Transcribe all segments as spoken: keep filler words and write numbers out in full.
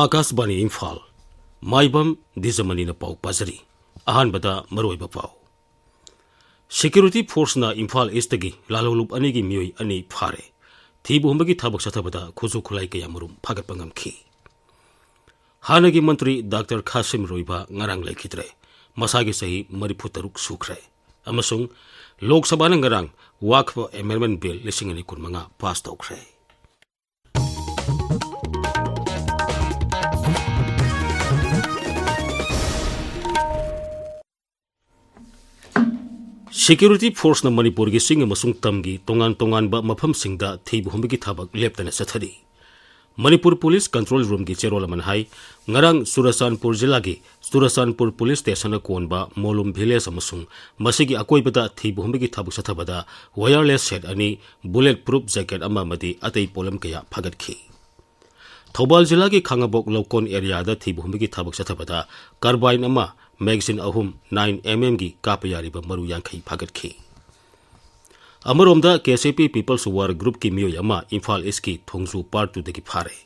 ꯑꯥꯀꯥꯁꯕꯥꯅꯤ ꯏꯝꯐꯥꯜ, ꯃꯥꯏꯕꯝ ꯗꯤꯖꯃꯅꯤꯅ ꯄꯥꯎ ꯄꯥꯖꯔꯤ꯫ ꯑꯍꯥꯟꯕꯗ ꯃꯔꯨꯑꯣꯏꯕ ꯄꯥꯎ꯫ ꯁꯦꯀ꯭ꯌꯨꯔꯤꯇꯤ ꯐꯣꯔꯁꯅ ꯏꯝꯐꯥꯜ ꯏꯁꯇꯒꯤ ꯂꯥꯜꯍꯧꯂꯨꯞ ꯑꯅꯤꯒꯤ ꯃꯤꯑꯣꯏ ꯑꯅꯤ ꯐꯥꯔꯦ꯫ ꯊꯤꯕ ꯍꯨꯝꯕꯒꯤ ꯊꯕꯛ ꯆꯠꯊꯕꯗ ꯈꯨꯠꯁꯨ ꯈꯨꯠꯂꯥꯏ ꯀꯌꯥ ꯃꯔꯨꯝ ꯐꯥꯒꯠꯄ ꯉꯝꯈꯤ꯫ ꯍꯥꯟꯅꯒꯤ ꯃꯟꯇ꯭ꯔꯤ ꯗꯥꯛꯇꯔ ꯈꯥꯁꯤꯝ ꯔꯣꯏꯕꯥ ꯉꯔꯥꯡ ꯂꯩꯈꯤꯗ꯭ꯔꯦ꯫ ꯃꯁꯥꯒꯤ ꯆꯍꯤ ꯃꯔꯤꯐꯨ ꯇꯔꯨꯛ ꯁꯨꯈ꯭ꯔꯦ꯫ ꯑꯃꯁꯨꯡ ꯂꯣꯛ ꯁꯚꯥꯅ ꯉꯔꯥꯡ ꯋꯥꯛꯐ ꯑꯦꯃꯦꯟꯗꯃꯦꯟ ꯕꯤꯜ ꯂꯤꯁꯤꯡ ꯑꯅꯤ ꯀꯨꯟꯃꯉꯥ ꯄꯥꯁ ꯇꯧꯈ꯭ꯔꯦ꯫ ꯁꯦꯀ꯭ꯌꯨꯔꯤꯇꯤ ꯐꯣꯔꯁꯅ ꯃꯅꯤꯄꯨꯔꯒꯤ ꯆꯤꯡ ꯑꯃꯁꯨꯡ ꯇꯝꯒꯤ ꯇꯣꯉꯥꯟ ꯇꯣꯉꯥꯟꯕ ꯃꯐꯝꯁꯤꯡꯗ ꯊꯤꯕ ꯍꯨꯝꯕꯒꯤ ꯊꯕꯛ ꯂꯦꯞꯇꯅ ꯆꯠꯊꯔꯤ꯫ ꯃꯅꯤꯄꯨꯔ ꯄꯨꯂꯤꯁ ꯀꯟꯇ꯭ꯔꯣꯜ ꯔꯨꯝꯒꯤ ꯆꯦꯔꯣꯜ ꯑꯃꯅ ꯍꯥꯏ, ꯉꯔꯥꯡ ꯆꯨꯔꯆꯥꯟꯄꯨꯔ ꯖꯤꯂꯥꯒꯤ ꯆꯨꯔꯆꯥꯟꯄꯨꯔ ꯄꯨꯂꯤꯁ ꯁ꯭ꯇꯦꯁꯟꯅ ꯀꯣꯟꯕ ꯃꯣꯂꯨꯝ ꯚꯤꯂꯦꯖ ꯑꯃꯁꯨꯡ ꯃꯁꯤꯒꯤ ꯑꯀꯣꯏꯕꯗ ꯊꯤꯕ ꯍꯨꯝꯕꯒꯤ ꯊꯕꯛ ꯆꯠꯊꯕꯗ ꯋꯥꯌꯔꯂꯦꯁ ꯁꯦꯠ ꯑꯅꯤ, ꯕꯨꯂꯦꯠ ꯄ꯭ꯔꯨꯐ ꯖꯦꯀꯦꯠ ꯑꯃ ꯑꯃꯗꯤ ꯑꯇꯩ ꯄꯣꯠꯂꯝ ꯀꯌꯥ ꯐꯥꯒꯠꯈꯤ꯫ ꯊꯧꯕꯥꯜ ꯖꯤꯂꯥꯒꯤ ꯈꯥꯉꯕꯣꯛ ꯂꯧꯀꯣꯟ ꯑꯦꯔꯤꯌꯥꯗ ꯊꯤꯕ ꯍꯨꯝꯕꯒꯤ ꯊꯕꯛ ꯆꯠꯊꯕꯗ ꯀꯥꯔꯕꯥꯏꯟ ꯑꯃ, ꯃꯦꯒꯖꯤꯟ ꯑꯍꯨꯝ, ꯅꯥꯏꯟ ꯑꯦꯝ ꯑꯦꯝꯒꯤ ꯀꯥꯞꯄ ꯌꯥꯔꯤꯕ ꯃꯔꯨ ꯌꯥꯡꯈꯩ ꯐꯥꯒꯠꯈꯤ꯫ ꯑꯃꯔꯣꯝꯗ, ꯀꯦ ꯁꯤ ꯄꯤ ꯄꯤꯄꯜꯁ ꯋꯥꯔ ꯒ꯭ꯔꯨꯞꯀꯤ ꯃꯤꯑꯣꯏ ꯑꯃ ꯏꯝꯐꯥꯜ ꯏꯁꯀꯤ ꯊꯣꯡꯖꯨ ꯄꯥꯔꯠ ꯇꯨꯗꯒꯤ ꯐꯥꯔꯦ꯫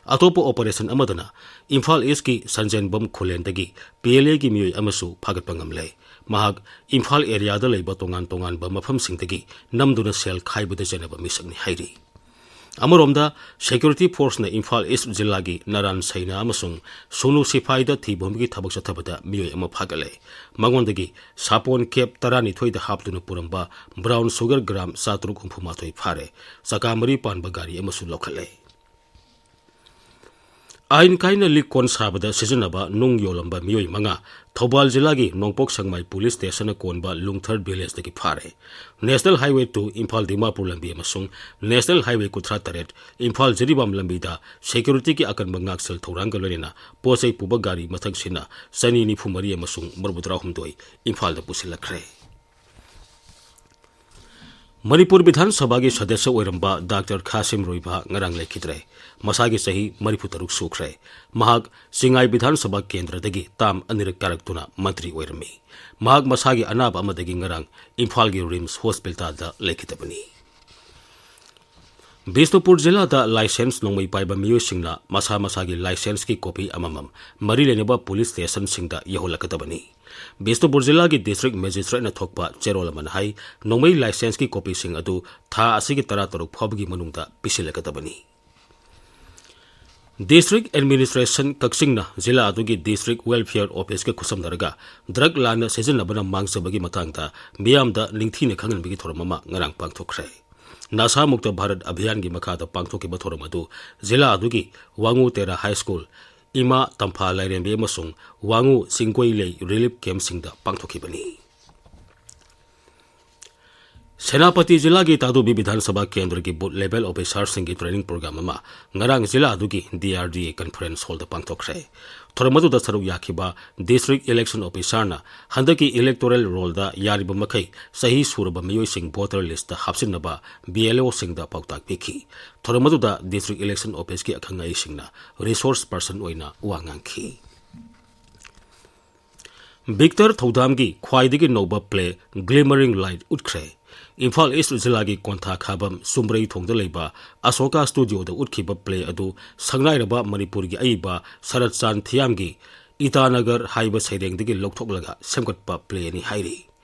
ꯑꯇꯣꯞꯄ ꯑꯣꯄꯔꯦꯁꯟ ꯑꯃꯗꯅ ꯏꯝꯐꯥꯜ ꯏꯁꯀꯤ ꯁꯟꯖꯦꯟꯕꯝ ꯈꯨꯂꯦꯟꯗꯒꯤ ꯄꯤ ꯑꯦꯜ ꯑꯦꯒꯤ ꯃꯤꯑꯣꯏ ꯑꯃꯁꯨ ꯐꯥꯒꯠꯄ ꯉꯝꯂꯦ꯫ ꯃꯍꯥꯛ ꯏꯝꯐꯥꯜ ꯑꯦꯔꯤꯌꯥꯗ ꯂꯩꯕ ꯇꯣꯉꯥꯟ ꯇꯣꯉꯥꯟꯕ ꯃꯐꯝꯁꯤꯡꯗꯒꯤ ꯅꯝꯗꯨꯅ ꯁꯦꯜ ꯈꯥꯏꯕꯗ ꯆꯦꯟꯅꯕ ꯃꯤꯁꯛꯅꯤ ꯍꯥꯏꯔꯤ꯫ ꯑꯃꯔꯣꯝꯗ, ꯁꯦꯀ꯭ꯌꯨꯔꯤꯇꯤ ꯐꯣꯔꯁꯅ ꯏꯝꯐꯥꯜ ꯏꯁ ꯖꯤꯂꯥꯒꯤ ꯅꯔꯥꯟ ꯁꯩꯅꯥ ꯑꯃꯁꯨꯡ ꯁꯨꯅꯨ ꯁꯤꯐꯥꯏꯗ ꯊꯤꯕ ꯍꯨꯝꯕꯒꯤ ꯊꯕꯛ ꯆꯠꯊꯕꯗ ꯃꯤꯑꯣꯏ ꯑꯃ ꯐꯥꯒꯠꯂꯦ꯫ ꯃꯉꯣꯟꯗꯒꯤ ꯁꯥꯄꯣꯟ ꯀꯦꯞ ꯇꯔꯥꯅꯤꯊꯣꯏꯗ ꯍꯥꯞꯇꯨꯅ ꯄꯨꯔꯝꯕ ꯕ꯭ꯔꯥꯎꯟ ꯁꯨꯒꯔ ꯒ꯭ꯔꯥꯝ ꯆꯥꯇ꯭ꯔꯨꯛ ꯍꯨꯝꯐꯨ ꯃꯥꯊꯣꯏ ꯐꯥꯔꯦ꯫ ꯆꯀꯥ ꯃꯔꯤ ꯄꯥꯟꯕ ꯒꯥꯔꯤ ꯑꯃꯁꯨ ꯂꯧꯈꯠꯂꯦ꯫ ꯑꯥꯏꯟ ꯀꯥꯏꯅ ꯂꯤꯛ ꯀꯣꯟ ꯁꯥꯕꯗ ꯁꯤꯖꯤꯟꯅꯕ ꯅꯨꯡ ꯌꯣꯜꯂꯝꯕ ꯃꯤꯑꯣꯏ ꯃꯉꯥ ꯊꯧꯕꯥꯜ ꯖꯤꯂꯥꯒꯤ ꯅꯣꯡꯄꯣꯛ ꯁꯦꯛꯃꯥꯏ ꯄꯨꯂꯤꯁ ꯁ꯭ꯇꯦꯁꯟꯅ ꯀꯣꯟꯕ ꯂꯨꯡꯊꯔ ꯚꯤꯂꯦꯖꯇꯒꯤ ꯐꯥꯔꯦ꯫ National highway two Imphal Dimapur ꯂꯝꯕꯤ ꯑꯃꯁꯨꯡ ꯅꯦꯁꯅꯦꯜ ꯍꯥꯏꯋꯦ ꯀꯨꯟꯊ꯭ꯔꯥ ꯇꯔꯦꯠ ꯏꯝꯐꯥꯜ ꯖꯤꯔꯤꯕꯥꯝ ꯂꯝꯕꯤꯗ ꯁꯦꯀ꯭ꯌꯨꯔꯤꯇꯤꯒꯤ ꯑꯀꯟꯕ ꯉꯥꯛꯁꯦꯜ ꯊꯧꯔꯥꯡꯒ ꯂꯣꯏꯅꯅ ꯄꯣꯠ ꯆꯩ ꯄꯨꯕ ꯒꯥꯔꯤ ꯃꯊꯪꯁꯤꯠꯅ ꯆꯅꯤ ꯅꯤꯐꯨ ꯃꯔꯤ ꯑꯃꯁꯨꯡ ꯃꯔꯤꯐꯨ ꯇꯔꯥꯍꯨꯝꯗꯣꯏ ꯏꯝꯐꯥꯜꯗ ꯄꯨꯁꯤꯜꯂꯛꯈ꯭ꯔꯦ꯫ ꯃꯅꯤꯄꯨꯔ ꯕꯤꯙꯥꯟ ꯁꯚꯥꯒꯤ ꯁꯗꯁ꯭ꯌ ꯑꯣꯏꯔꯝꯕ ꯗꯥꯛꯇꯔ ꯈꯥꯁꯤꯝ ꯔꯣꯏꯕꯥ ꯉꯔꯥꯡ ꯂꯩꯈꯤꯗ꯭ꯔꯦ꯫ ꯃꯁꯥꯒꯤ ꯆꯍꯤ ꯃꯔꯤꯐꯨ ꯇꯔꯨꯛ ꯁꯨꯈ꯭ꯔꯦ꯫ ꯃꯍꯥꯛ ꯆꯤꯡꯉꯥꯏ ꯕꯤꯙꯥꯟ ꯁꯚꯥ ꯀꯦꯟꯗ꯭ꯔꯗꯒꯤ ꯇꯥꯝ ꯑꯅꯤꯔꯛ ꯀꯥꯔꯛꯇꯨꯅ ꯃꯟꯇ꯭ꯔꯤ ꯑꯣꯏꯔꯝꯃꯤ꯫ ꯃꯍꯥꯛ ꯃꯁꯥꯒꯤ ꯑꯅꯥꯕ ꯑꯃꯗꯒꯤ ꯉꯔꯥꯡ ꯏꯝꯐꯥꯜꯒꯤ ꯔꯤꯝꯁ ꯍꯣꯁꯄꯤꯇꯥꯜꯗ ꯂꯩꯈꯤꯗꯕꯅꯤ꯫ ꯕꯤꯁꯅꯨꯄꯨꯔ ꯖꯤꯂꯥꯗ ꯂꯥꯏꯁꯦꯟꯁ ꯅꯣꯡꯃꯩ ꯄꯥꯏꯕ ꯃꯤꯑꯣꯏꯁꯤꯡꯅ ꯃꯁꯥ ꯃꯁꯥꯒꯤ ꯂꯥꯏꯁꯦꯟꯁꯀꯤ ꯀꯣꯄꯤ ꯑꯃꯃꯝ ꯃꯔꯤ ꯂꯩꯅꯕ ꯄꯨꯂꯤꯁ ꯁ꯭ꯇꯦꯁꯟꯁꯤꯡꯗ ꯌꯧꯍꯜꯂꯛꯀꯗꯕꯅꯤ꯫ ꯕꯤꯁꯅꯨꯄꯨꯔ ꯖꯤꯂꯥꯒꯤ ꯗꯤꯁꯇ꯭ꯔꯤꯛ ꯃꯦꯖꯤꯁꯇ꯭ꯔꯦꯠꯅ ꯊꯣꯛꯄ ꯆꯦꯔꯣꯜ ꯑꯃꯅ ꯍꯥꯏ, ꯅꯣꯡꯃꯩ ꯂꯥꯏꯁꯦꯟꯁꯀꯤ ꯀꯣꯄꯤꯁꯤꯡ ꯑꯗꯨ ꯊꯥ ꯑꯁꯤꯒꯤ ꯇꯔꯥꯇꯔꯨꯛ ꯐꯥꯎꯕꯒꯤ ꯃꯅꯨꯡꯗ ꯄꯤꯁꯤꯜꯂꯛꯀꯗꯕꯅꯤ꯫ ꯗꯤꯁꯇ꯭ꯔꯤꯛ ꯑꯦꯗꯃꯤꯅꯤꯁꯇ꯭ꯔꯦꯁꯟ ꯀꯛꯆꯤꯡꯅ ꯖꯤꯂꯥ ꯑꯗꯨꯒꯤ ꯗꯤꯁꯇ꯭ꯔꯤꯛ ꯋꯦꯜꯐꯤꯌꯔ ꯑꯣꯐꯤꯁꯀ ꯈꯨꯠꯁꯝꯅꯔꯒ ꯗ꯭ꯔꯒ ꯂꯥꯟꯅ ꯁꯤꯖꯤꯟꯅꯕꯅ ꯃꯥꯡꯖꯕꯒꯤ ꯃꯇꯥꯡꯗ ꯃꯤꯌꯥꯝꯗ ꯅꯤꯡꯊꯤꯅ ꯈꯪꯍꯟꯕꯒꯤ ꯊꯧꯔꯝ ꯑꯃ ꯉꯔꯥꯡ ꯄꯥꯡꯊꯣꯛꯈ꯭ꯔꯦ꯫ ꯅꯁꯥ ꯃꯨꯛꯇ ꯚꯥꯔꯠ ꯑꯚꯤꯌꯥꯟꯒꯤ ꯃꯈꯥꯗ ꯄꯥꯡꯊꯣꯛꯈꯤꯕ ꯊꯧꯔꯝ ꯑꯗꯨ ꯖꯤꯂꯥ ꯑꯗꯨꯒꯤ ꯋꯥꯉꯨ ꯇꯦꯔꯥ ꯍꯥꯏ ꯁ꯭ꯀꯨꯜ, ꯏꯃꯥ ꯇꯝꯐꯥ ꯂꯥꯏꯔꯦꯝꯕꯤ ꯑꯃꯁꯨꯡ ꯋꯥꯉꯨ ꯆꯤꯡꯒꯣꯏꯂꯩ ꯔꯤꯂꯤꯐ ꯀꯦꯝꯞꯁꯤꯡꯗ ꯄꯥꯡꯊꯣꯛꯈꯤꯕꯅꯤ꯫ ꯁꯦꯅꯥꯄꯇꯤ ꯖꯤꯂꯥꯒꯤ ꯇꯥꯗꯨꯕꯤ ꯕꯤꯙꯥꯟ ꯁꯚꯥ ꯀꯦꯟꯗ꯭ꯔꯒꯤ ꯕꯨꯊ ꯂꯦꯚꯦꯜ ꯑꯣꯐꯤꯁꯥꯔꯁꯤꯡꯒꯤ ꯇ꯭ꯔꯦꯅꯤꯡ ꯄ꯭ꯔꯣꯒ꯭ꯔꯥꯝ ꯑꯃ ꯉꯔꯥꯡ ꯖꯤꯂꯥ ꯑꯗꯨꯒꯤ ꯗꯤ ꯑꯥꯔ ꯗꯤ ꯑꯦ ꯀꯟꯐꯔꯦꯟꯁ ꯍꯣꯜꯗ ꯄꯥꯡꯊꯣꯛꯈ꯭ꯔꯦ꯫ ꯊꯧꯔꯝ ꯑꯗꯨꯗ ꯁꯔꯨꯛ ꯌꯥꯈꯤꯕ ꯗꯤꯁꯇ꯭ꯔꯤꯛ ꯏꯂꯦꯛꯁꯟ ꯑꯣꯐꯤꯁꯥꯔꯅ ꯍꯟꯗꯛꯀꯤ ꯏꯂꯦꯛꯇꯣꯔꯦꯜ ꯔꯣꯜꯗ ꯌꯥꯔꯤꯕ ꯃꯈꯩ ꯆꯍꯤ ꯁꯨꯔꯕ ꯃꯤꯑꯣꯏꯁꯤꯡ ꯚꯣꯇꯔ ꯂꯤꯁꯇ ꯍꯥꯞꯆꯤꯟꯅꯕ ꯕꯤ ꯑꯦꯜ ꯑꯣꯁꯤꯡꯗ ꯄꯥꯎꯇꯥꯛ ꯄꯤꯈꯤ꯫ ꯊꯧꯔꯝ ꯑꯗꯨꯗ ꯗꯤꯁꯇ꯭ꯔꯤꯛ ꯏꯂꯦꯛꯁꯟ ꯑꯣꯐꯤꯁꯀꯤ ꯑꯈꯪ ꯑꯍꯩꯁꯤꯡꯅ ꯔꯤꯁꯣꯔꯁ ꯄꯔꯁꯟ ꯑꯣꯏꯅ ꯋꯥ ꯉꯥꯡꯈꯤ꯫ ꯕꯤꯛꯇꯔ ꯊꯧꯗꯥꯝꯒꯤ ꯈ꯭ꯋꯥꯏꯗꯒꯤ ꯅꯧꯕ ꯄ꯭ꯂꯦ ꯒ꯭ꯂꯤꯃꯔꯤꯡ ꯂꯥꯏꯠ ꯎꯠꯈ꯭ꯔꯦ꯫ ꯏꯝꯐꯥꯜ ꯏꯁ ꯖꯤꯂꯥꯒꯤ ꯀꯣꯟꯊꯥ ꯈꯥꯕꯝ ꯁꯨꯝꯕ꯭ꯔꯩ ꯊꯣꯡꯗ ꯂꯩꯕ ꯑꯁꯣꯀꯥ ꯁ꯭ꯇꯨꯗꯤꯑꯣꯗ ꯎꯠꯈꯤꯕ ꯄ꯭ꯂꯦ ꯑꯗꯨ ꯁꯛꯅꯥꯏꯔꯕ ꯃꯅꯤꯄꯨꯔꯒꯤ ꯑꯏꯕ ꯁꯔꯠ ꯆꯥꯟ ꯊꯤꯌꯥꯝꯒꯤ ꯏꯇꯥꯅꯒꯔ ꯍꯥꯏꯕ ꯁꯩꯔꯦꯡꯗꯒꯤ ꯂꯧꯊꯣꯛꯂꯒ ꯁꯦꯝꯒꯠꯄ ꯄ꯭ꯂꯦꯅꯤ ꯍꯥꯏꯔꯤ꯫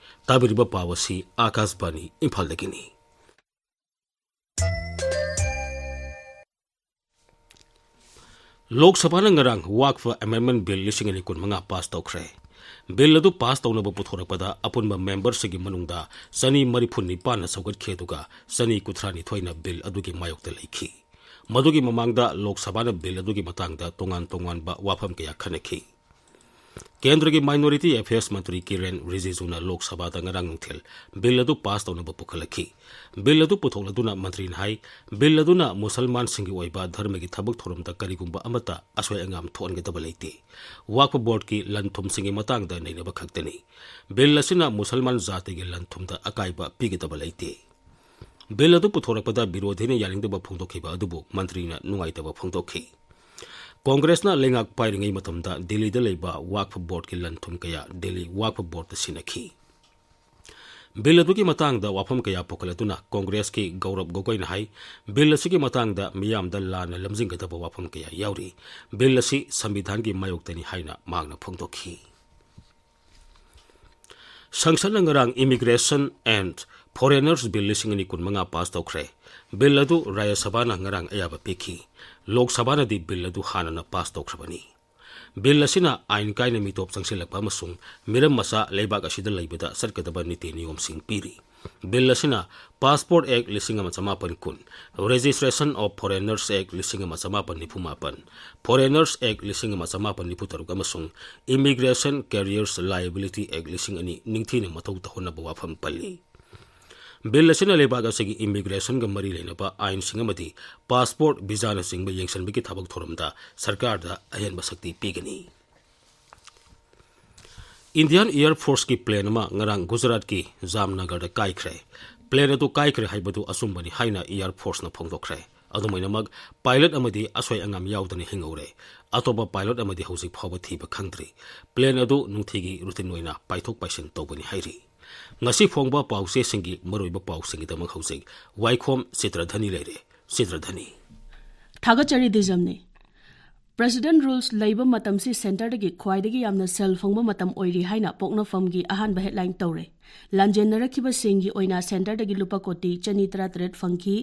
ꯇꯥꯕꯤꯔꯤꯕ ꯄꯥꯎ ꯑꯁꯤ ꯑꯥꯀꯥꯁꯕꯥꯅꯤ ꯏꯝꯐꯥꯜꯗꯒꯤꯅꯤ꯫ ꯂꯣꯛ ꯁꯚꯥꯅ ꯉꯔꯥꯡ ꯋꯥꯛꯐ ꯑꯦꯃꯦꯟꯗꯃꯦꯟꯠ ꯕꯤꯜ ꯂꯤꯁꯤꯡ ꯑꯅꯤ ꯀꯨꯟꯃꯉꯥ ꯄꯥꯁ ꯇꯧꯈ꯭ꯔꯦ꯫ ꯕꯤꯜ ꯑꯗꯨ ꯄꯥꯁ ꯇꯧꯅꯕ ꯄꯨꯊꯣꯔꯛꯄꯗ ꯑꯄꯨꯟꯕ ꯃꯦꯝꯕꯔꯁꯤꯡꯒꯤ ꯃꯅꯨꯡꯗ ꯆꯅꯤ ꯃꯔꯤꯐꯨ ꯅꯤꯄꯥꯟꯅ ꯁꯧꯒꯠꯈꯤ, ꯑꯗꯨꯒ ꯆꯅꯤ ꯀꯨꯟꯊ꯭ꯔꯥ ꯅꯤꯊꯣꯏꯅ ꯕꯤꯜ ꯑꯗꯨꯒꯤ ꯃꯥꯌꯣꯛꯇ ꯂꯩꯈꯤ꯫ ꯃꯗꯨꯒꯤ ꯃꯃꯥꯡꯗ ꯂꯣꯛ ꯁꯚꯥꯅ ꯕꯤꯜ ꯑꯗꯨꯒꯤ ꯃꯇꯥꯡꯗ ꯇꯣꯉꯥꯟ ꯇꯣꯉꯥꯟꯕ ꯋꯥꯐꯝ ꯀꯌꯥ ꯈꯟꯅꯈꯤ꯫ ꯀꯦꯟꯗ꯭ꯔꯒꯤ ꯃꯥꯏꯅꯣꯔꯤꯇꯤ ꯑꯦꯐꯤꯌꯔꯁ ꯃꯟꯇ꯭ꯔꯤ ꯀꯤꯔꯦꯟ ꯔꯤꯖꯤꯖꯨꯅ ꯂꯣꯛ ꯁꯚꯥꯗ ꯉꯔꯥꯡ ꯅꯨꯡꯊꯤꯜ ꯕꯤꯜ ꯑꯗꯨ ꯄꯥꯁ ꯇꯧꯅꯕ ꯄꯨꯈꯠꯂꯛꯈꯤ꯫ ꯕꯤꯜ ꯑꯗꯨ ꯄꯨꯊꯣꯛꯂꯗꯨꯅ ꯃꯟꯇ꯭ꯔꯤꯅ ꯍꯥꯏ, ꯕꯤꯜ ꯑꯗꯨꯅ ꯃꯨꯁꯜꯃꯥꯟꯁꯤꯡꯒꯤ ꯑꯣꯏꯕ ꯙꯔꯃꯒꯤ ꯊꯕꯛ ꯊꯧꯔꯝꯗ ꯀꯔꯤꯒꯨꯝꯕ ꯑꯃꯠꯇ ꯑꯁꯣꯏ ꯑꯉꯥꯝ ꯊꯣꯛꯍꯟꯒꯗꯕ ꯂꯩꯇꯦ꯫ ꯋꯥꯛꯐ ꯕꯣꯔꯗꯀꯤ ꯂꯟ ꯊꯨꯝꯁꯤꯡꯒꯤ ꯃꯇꯥꯡꯗ ꯅꯩꯅꯕ ꯈꯛꯇꯅꯤ꯫ ꯕꯤꯜ ꯑꯁꯤꯅ ꯃꯨꯁꯜꯃꯥꯟ ꯖꯥꯇꯤꯒꯤ ꯂꯟ ꯊꯨꯝꯗ ꯑꯀꯥꯏꯕ ꯄꯤꯒꯗꯕ ꯂꯩꯇꯦ꯫ ꯕꯤꯜ ꯑꯗꯨ ꯄꯨꯊꯣꯔꯛꯄꯗ ꯕꯤꯔꯣꯙꯤꯅ ꯌꯥꯅꯤꯡꯗꯕ ꯐꯣꯡꯗꯣꯛꯈꯤꯕ ꯑꯗꯨꯕꯨ ꯃꯟꯇ꯭ꯔꯤꯅ ꯅꯨꯡꯉꯥꯏꯇꯕ ꯐꯣꯡꯗꯣꯛꯈꯤ꯫ ꯀꯣꯡꯒ꯭ꯔꯦꯁꯅ ꯂꯩꯉꯥꯛ ꯄꯥꯏꯔꯤꯉꯩ ꯃꯇꯝꯗ ꯗꯤꯜꯂꯤꯗ ꯂꯩꯕ ꯋꯥꯛꯐ ꯕꯣꯔꯗꯀꯤ ꯂꯟ ꯊꯨꯝ ꯀꯌꯥ ꯗꯤꯜꯂꯤ ꯋꯥꯛꯐ ꯕꯣꯔꯗꯇ ꯁꯤꯟꯅꯈꯤ꯫ ꯕꯤꯜ ꯑꯗꯨꯒꯤ ꯃꯇꯥꯡꯗ ꯋꯥꯐꯝ ꯀꯌꯥ ꯄꯨꯈꯠꯂꯗꯨꯅ ꯀꯣꯡꯒ꯭ꯔꯦꯁꯀꯤ ꯒꯧꯔꯕ ꯒꯣꯒꯣꯏꯅ ꯍꯥꯏ, ꯕꯤꯜ ꯑꯁꯤꯒꯤ ꯃꯇꯥꯡꯗ ꯃꯤꯌꯥꯝꯗ ꯂꯥꯟꯅ ꯂꯝꯖꯤꯡꯒꯗꯕ ꯋꯥꯐꯝ ꯀꯌꯥ ꯌꯥꯎꯔꯤ꯫ ꯕꯤꯜ ꯑꯁꯤ ꯁꯪꯕꯤꯙꯥꯟꯒꯤ ꯃꯥꯌꯣꯛꯇꯅꯤ ꯍꯥꯏꯅ ꯃꯍꯥꯛꯅ ꯐꯣꯡꯗꯣꯛꯈꯤ꯫ ꯁꯪꯁꯠꯅ ꯉꯔꯥꯡ Immigration and Foreigners Bill ꯂꯤꯁꯤꯡ ꯑꯅꯤ ꯀꯨꯟꯃꯉꯥ ꯄꯥꯁ ꯇꯧꯈ꯭ꯔꯦ꯫ ꯕꯤꯜ ꯑꯗꯨ ꯔꯥꯖ꯭ꯌ ꯁꯚꯥꯅ ꯉꯔꯥꯡ ꯑꯌꯥꯕ ꯄꯤꯈꯤ꯫ ꯂꯣꯛ ꯁꯚꯥꯅꯗꯤ ꯕꯤꯜ ꯑꯗꯨ ꯍꯥꯟꯅꯅ ꯄꯥꯁ ꯇꯧꯈ꯭ꯔꯕꯅꯤ꯫ ꯕꯤꯜ ꯑꯁꯤꯅ ꯑꯥꯏꯟ ꯀꯥꯏꯅ ꯃꯤꯇꯣꯞ ꯆꯪꯁꯤꯜꯂꯛꯄ ꯑꯃꯁꯨꯡ ꯃꯤꯔꯝ ꯃꯆꯥ ꯂꯩꯕꯥꯛ ꯑꯁꯤꯗ ꯂꯩꯕꯗ ꯆꯠꯀꯗꯕ ꯅꯤꯇꯤ ꯅꯤꯌꯣꯝꯁꯤꯡ ꯄꯤꯔꯤ꯫ ꯕꯤꯜ ꯑꯁꯤꯅ Passport Act ꯂꯤꯁꯤꯡ ꯑꯃ ꯆꯃꯥꯄꯟ ꯀꯨꯟ, Registration of Foreigners Act ꯂꯤꯁꯤꯡ ꯑꯃ ꯆꯃꯥꯄꯟ ꯅꯤꯐꯨ ꯃꯥꯄꯟ, Foreigners Act ꯂꯤꯁꯤꯡ ꯑꯃ ꯆꯃꯥꯄꯟ ꯅꯤꯐꯨ ꯇꯔꯨꯛ ꯑꯃꯁꯨꯡ Immigration Carriers Liability Act ꯂꯤꯁꯤꯡ ꯑꯅꯤ ꯅꯤꯡꯊꯤꯅ ꯃꯊꯧ ꯇꯧꯍꯟꯅꯕ ꯋꯥꯐꯝ ꯄꯜꯂꯤ꯫ ꯕꯤꯜ ꯑꯁꯤꯅ ꯂꯩꯕꯥꯛ ꯑꯁꯤꯒꯤ ꯏꯃꯤꯒ꯭ꯔꯦꯁꯟꯒ ꯃꯔꯤ ꯂꯩꯅꯕ ꯑꯥꯏꯟꯁꯤꯡ ꯑꯃꯗꯤ ꯄꯥꯁꯄꯣꯔꯠ, ꯚꯤꯖꯥꯅꯆꯤꯡꯕ ꯌꯦꯡꯁꯤꯟꯕꯒꯤ ꯊꯕꯛ ꯊꯧꯔꯝꯗ ꯁꯔꯀꯥꯔꯗ ꯑꯍꯦꯟꯕ ꯁꯛꯇꯤ ꯄꯤꯒꯅꯤ꯫ ꯏꯟꯗꯤꯌꯥꯟ ꯑꯦꯌꯔ ꯐꯣꯔꯁꯀꯤ ꯄ꯭ꯂꯦꯟ ꯑꯃ ꯉꯔꯥꯡ ꯒꯨꯖꯔꯥꯠꯀꯤ ꯖꯥꯝꯅꯒꯔꯗ ꯀꯥꯏꯈ꯭ꯔꯦ꯫ ꯄ꯭ꯂꯦꯟ ꯑꯗꯨ ꯀꯥꯏꯈ꯭ꯔꯦ ꯍꯥꯏꯕꯗꯨ ꯑꯆꯨꯝꯕꯅꯤ ꯍꯥꯏꯅ ꯑꯦꯌꯔ ꯐꯣꯔꯁꯅ ꯐꯣꯡꯗꯣꯛꯈ꯭ꯔꯦ꯫ ꯑꯗꯨꯃꯥꯏꯅꯃꯛ, ꯄꯥꯏꯂꯠ ꯑꯃꯗꯤ ꯑꯁꯣꯏ ꯑꯉꯥꯝ ꯌꯥꯎꯗꯅ ꯍꯤꯡꯍꯧꯔꯦ꯫ ꯑꯇꯣꯞꯄ ꯄꯥꯏꯂꯠ ꯑꯃꯗꯤ ꯍꯧꯖꯤꯛ ꯐꯥꯎꯕ ꯊꯤꯕ ꯈꯪꯗ꯭ꯔꯤ꯫ ꯄ꯭ꯂꯦꯟ ꯑꯗꯨ ꯅꯨꯡꯇꯤꯒꯤ ꯔꯨꯇꯤꯟ ꯑꯣꯏꯅ ꯄꯥꯏꯊꯣꯛ ꯄꯥꯏꯁꯤꯟ ꯇꯧꯕꯅꯤ ꯍꯥꯏꯔꯤ꯫ ꯉꯁꯤ ꯐꯣꯡꯕ ꯄꯥꯎꯆꯦꯁꯤꯡꯒꯤ ꯃꯔꯨꯑꯣꯏꯕ ꯄꯥꯎꯁꯤꯡꯒꯤꯗꯃꯛ ꯍꯧꯖꯤꯛ ꯋꯥꯏꯈꯣꯝ ꯆꯤꯇ꯭ꯔꯙꯅꯤ ꯂꯩꯔꯦ꯫ ꯆꯤꯇ꯭ꯔꯙꯅꯤ꯫ ꯊꯥꯒꯠꯆꯔꯤ ꯗꯤꯖꯝꯅꯤ꯫ ꯄ꯭ꯔꯦꯁꯤꯗꯦꯟ ꯔꯨꯜꯁ ꯂꯩꯕ ꯃꯇꯝꯁꯤ ꯁꯦꯟꯇꯔꯗꯒꯤ ꯈ꯭ꯋꯥꯏꯗꯒꯤ ꯌꯥꯝꯅ ꯁꯦꯜ ꯐꯪꯕ ꯃꯇꯝ ꯑꯣꯏꯔꯤ ꯍꯥꯏꯅ ꯄꯣꯛꯅꯐꯝꯒꯤ ꯑꯍꯥꯟꯕ ꯍꯦꯗꯂꯥꯏꯟ ꯇꯧꯔꯦ꯫ ꯂꯥꯟꯖꯦꯟꯅꯔꯛꯈꯤꯕꯁꯤꯡꯒꯤ ꯑꯣꯏꯅ ꯁꯦꯟꯇꯔꯗꯒꯤ ꯂꯨꯄꯥ ꯀꯣꯇꯤ ꯆꯅꯤ ꯇꯔꯥꯇꯔꯦꯠ ꯐꯪꯈꯤ꯫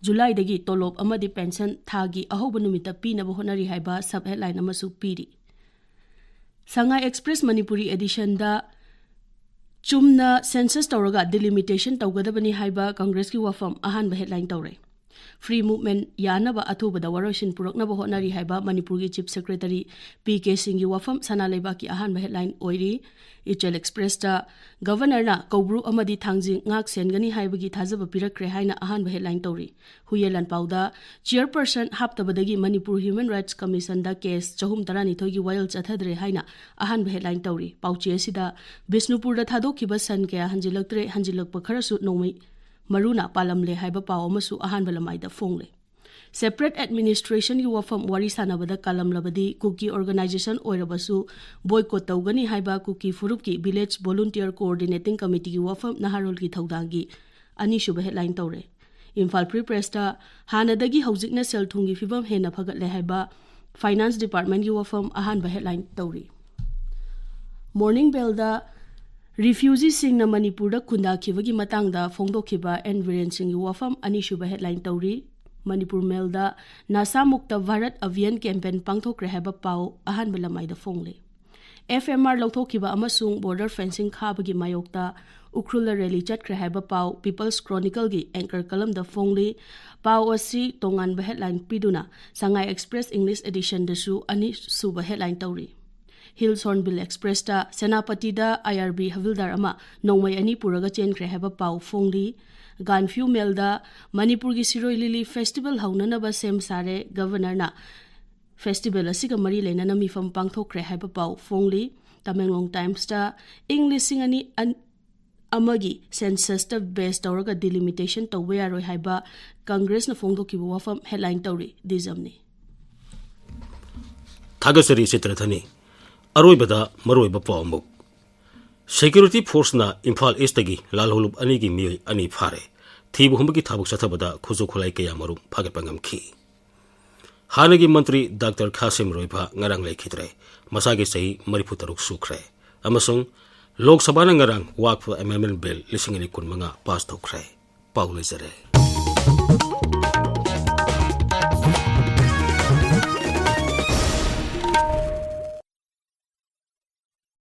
ꯖꯨꯂꯥꯏꯗꯒꯤ ꯇꯣꯂꯣꯞ ꯑꯃꯗꯤ ꯄꯦꯟꯁꯟ ꯊꯥꯒꯤ ꯑꯍꯧꯕ ꯅꯨꯃꯤꯠꯇ ꯄꯤꯅꯕ ꯍꯣꯠꯅꯔꯤ ꯍꯥꯏꯕ ꯁꯕ ꯍꯦꯗꯂꯥꯏꯟ ꯑꯃꯁꯨ ꯄꯤꯔꯤ꯫ ꯁꯉꯥꯏ ꯑꯦꯛꯁꯄ꯭ꯔꯦꯁ ꯃꯅꯤꯄꯨꯔꯤ ꯑꯦꯗꯤꯁꯟꯗ ꯆꯨꯝꯅ ꯁꯦꯟꯁꯁ ꯇꯧꯔꯒ ꯗꯤꯂꯤꯃꯤꯇꯦꯁꯟ ꯇꯧꯒꯗꯕꯅꯤ ꯍꯥꯏꯕ ꯀꯪꯒ꯭ꯔꯦꯁꯀꯤ ꯋꯥꯐꯝ ꯑꯍꯥꯟꯕ ꯍꯦꯗꯂꯥꯏꯟ ꯇꯧꯔꯦ꯫ ꯐ꯭ꯔꯤ ꯃꯨꯚꯃꯦꯟꯠ ꯌꯥꯅꯕ ꯑꯊꯨꯕꯗ ꯋꯥꯔꯣꯏꯁꯤꯟ ꯄꯨꯔꯛꯅꯕ ꯍꯣꯠꯅꯔꯤ ꯍꯥꯏꯕ ꯃꯅꯤꯄꯨꯔꯒꯤ ꯆꯤꯐ ꯁꯦꯀ꯭ꯔꯦꯇꯔꯤ ꯄꯤ ꯀꯦ ꯁꯤꯡꯒꯤ ꯋꯥꯐꯝ ꯁꯅꯥ ꯂꯩꯕꯥꯛꯀꯤ ꯑꯍꯥꯟꯕ ꯍꯦꯗꯂꯥꯏꯟ ꯑꯣꯏꯔꯤ꯫ ꯏꯆꯦꯜ ꯑꯦꯛꯁꯄ꯭ꯔꯦꯁꯇ ꯒꯚꯔꯅꯔꯅ ꯀꯧꯕ꯭ꯔꯨ ꯑꯃꯗꯤ ꯊꯥꯡꯖꯤꯡ ꯉꯥꯛ ꯁꯦꯟꯒꯅꯤ ꯍꯥꯏꯕꯒꯤ ꯊꯥꯖꯕ ꯄꯤꯔꯛꯈ꯭ꯔꯦ ꯍꯥꯏꯅ ꯑꯍꯥꯟꯕ ꯍꯦꯗꯂꯥꯏꯟ ꯇꯧꯔꯤ꯫ ꯍꯨꯏꯌꯦꯟ ꯂꯥꯟꯄꯥꯎꯗ ꯆꯤꯌꯔꯄꯔꯁꯟ ꯍꯥꯞꯇꯕꯗꯒꯤ ꯃꯅꯤꯄꯨꯔ ꯍ꯭ꯌꯨꯃꯦꯟ ꯔꯥꯏꯠꯁ ꯀꯃꯤꯁꯟꯗ ꯀꯦꯁ ꯆꯍꯨꯝ ꯇꯔꯥꯅꯤꯊꯣꯏꯒꯤ ꯋꯥꯌꯦꯜ ꯆꯠꯊꯗ꯭ꯔꯦ ꯍꯥꯏꯅ ꯑꯍꯥꯟꯕ ꯍꯦꯗꯂꯥꯏꯟ ꯇꯧꯔꯤ꯫ ꯄꯥꯎꯆꯦ ꯑꯁꯤꯗ ꯕꯤꯁꯅꯨꯄꯨꯔꯗ ꯊꯥꯗꯣꯛꯈꯤꯕ ꯁꯟ ꯀꯌꯥ ꯍꯟꯖꯤꯜꯂꯛꯇ꯭ꯔꯦ, ꯍꯟꯖꯤꯜꯂꯛꯄ ꯈꯔꯁꯨ ꯅꯣꯡꯃꯩ ꯃꯔꯨꯅ ꯄꯥꯜꯂꯝꯂꯦ ꯍꯥꯏꯕ ꯄꯥꯎ ꯑꯃꯁꯨ ꯑꯍꯥꯟꯕ ꯂꯃꯥꯏꯗ ꯐꯣꯡꯂꯦ꯫ Separate administrationꯒꯤ ꯋꯥꯐꯝ ꯋꯥꯔꯤ ꯁꯥꯟꯅꯕꯗ ꯀꯥꯜꯂꯝꯂꯕꯗꯤ ꯀꯨꯀꯤ organization ꯑꯣꯏꯔꯕꯁꯨ boycott ꯇꯧꯒꯅꯤ ꯍꯥꯏꯕ ꯀꯨꯀꯤ ꯐꯨꯔꯨꯞꯀꯤ Village Volunteer Coordinating Committeeꯒꯤ ꯋꯥꯐꯝ ꯅꯍꯥꯔꯣꯜꯒꯤ ꯊꯧꯗꯥꯡꯒꯤ ꯑꯅꯤꯁꯨꯕ headline ꯇꯧꯔꯦ꯫ ꯏꯝꯐꯥꯜ Free Pressꯇ ꯍꯥꯟꯅꯗꯒꯤ ꯍꯧꯖꯤꯛꯅ ꯁꯦꯜ ꯊꯨꯝꯒꯤ ꯐꯤꯕꯝ ꯍꯦꯟꯅ ꯐꯒꯠꯂꯦ ꯍꯥꯏꯕ Finance Departmentꯀꯤ ꯋꯥꯐꯝ ꯑꯍꯥꯟꯕ headline ꯇꯧꯔꯤ꯫ Morning Mailꯗ refugeeꯁꯤꯡꯅ ꯃꯅꯤꯄꯨꯔꯗ ꯈꯨꯟꯗꯥꯈꯤꯕꯒꯤ ꯃꯇꯥꯡꯗ ꯐꯣꯡꯗꯣꯛꯈꯤꯕ ꯑꯦꯟ ꯕꯤꯔꯦꯟ ꯁꯤꯡꯒꯤ ꯋꯥꯐꯝ ꯑꯅꯤꯁꯨꯕ headline ꯇꯧꯔꯤ꯫ ꯃꯅꯤꯄꯨꯔ Mailꯗ ꯅꯁꯥ ꯃꯨꯛꯇ ꯚꯥꯔꯠ ꯑꯚꯤꯌꯥꯟ campaign ꯄꯥꯡꯊꯣꯛꯈ꯭ꯔꯦ ꯍꯥꯏꯕ ꯄꯥꯎ ꯑꯍꯥꯟꯕ ꯂꯃꯥꯏꯗ ꯐꯣꯡꯂꯤ꯫ F M R ꯂꯧꯊꯣꯛꯈꯤꯕ ꯑꯃꯁꯨꯡ border fencing ꯈꯥꯕꯒꯤ ꯃꯥꯌꯣꯛꯇ ꯎꯈ꯭ꯔꯨꯜꯗ rally ꯆꯠꯈ꯭ꯔꯦ ꯍꯥꯏꯕ ꯄꯥꯎ People's Chronicleꯒꯤ anchor columnꯗ ꯐꯣꯡꯂꯤ꯫ ꯄꯥꯎ ꯑꯁꯤ ꯇꯣꯉꯥꯟꯕ headline ꯄꯤꯗꯨꯅ Sangai Express English editionꯗꯁꯨ ꯑꯅꯤꯁꯨꯕ headline ꯇꯧꯔꯤ꯫ Hill's Hornbill Expressꯇ ꯁꯦꯅꯥꯄꯇꯤꯗ I R B ꯍꯕꯤꯜꯗꯥꯔ ꯑꯃ ꯅꯣꯡꯃꯩ ꯑꯅꯤ ꯄꯨꯔꯒ ꯆꯦꯟꯈ꯭ꯔꯦ ꯍꯥꯏꯕ ꯄꯥꯎ ꯐꯣꯡꯂꯤ꯫ Gaanphiu Mailꯗ ꯃꯅꯤꯄꯨꯔꯒꯤ ꯁꯤꯔꯣꯏ ꯂꯤꯂꯤ festival ꯍꯧꯅꯅꯕ ꯁꯦꯝ ꯁꯥꯔꯦ, Governorꯅ festival ꯑꯁꯤꯒ ꯃꯔꯤ ꯂꯩꯅꯅ ꯃꯤꯐꯝ ꯄꯥꯡꯊꯣꯛꯈ꯭ꯔꯦ ꯍꯥꯏꯕ ꯄꯥꯎ ꯐꯣꯡꯂꯤ꯫ Tamenglong Timesꯇ ꯏꯪ ꯂꯤꯁꯤꯡ ꯑꯅꯤ ꯑꯃꯒꯤ censusꯇ base ꯇꯧꯔꯒ delimitation ꯇꯧꯕ ꯌꯥꯔꯣꯏ ꯍꯥꯏꯕ Congressꯅ ꯐꯣꯡꯗꯣꯛꯈꯤꯕ ꯋꯥꯐꯝ headline ꯇꯧꯔꯤ꯫ ꯗꯤꯖꯝꯅꯤ꯫ ꯊꯥꯒꯠꯆꯔꯤ ꯆꯤꯇ꯭ꯔꯊꯅꯤ꯫ ꯑꯔꯣꯏꯕꯗ ꯃꯔꯨꯑꯣꯏꯕ ꯄꯥꯎ ꯑꯃꯨꯛ꯫ Security forceꯅ ꯏꯝꯐꯥꯜ Eastꯇꯒꯤ ꯂꯥꯜꯍꯧꯂꯨꯞ ꯑꯅꯤꯒꯤ ꯃꯤꯑꯣꯏ ꯑꯅꯤ ꯐꯥꯔꯦ꯫ ꯊꯤꯕ ꯍꯨꯝꯕꯒꯤ ꯊꯕꯛ ꯆꯠꯊꯕꯗ ꯈꯨꯠꯁꯨ ꯈꯨꯠꯂꯥꯏ ꯀꯌꯥ ꯃꯔꯨꯝ ꯐꯥꯒꯠꯄ ꯉꯝꯈꯤ꯫ ꯍꯥꯟꯅꯒꯤ ꯃꯟꯇ꯭ꯔꯤ ꯗꯥꯛꯇꯔ ꯈꯥꯁꯤꯝ ꯔꯣꯏꯐꯥ ꯉꯔꯥꯡ ꯂꯩꯈꯤꯗ꯭ꯔꯦ꯫ ꯃꯁꯥꯒꯤ ꯆꯍꯤ ꯃꯔꯤꯐꯨ ꯇꯔꯨꯛ ꯁꯨꯈ꯭ꯔꯦ꯫ ꯑꯃꯁꯨꯡ ꯂꯣꯛ ꯁꯚꯥꯅ ꯉꯔꯥꯡ Waqf Amendment Bill ꯂꯤꯁꯤꯡ ꯑꯅꯤ ꯀꯨꯟꯃꯉꯥ pass ꯇꯧꯈ꯭ꯔꯦ꯫ ꯄꯥꯎ ꯂꯣꯏꯖꯔꯦ꯫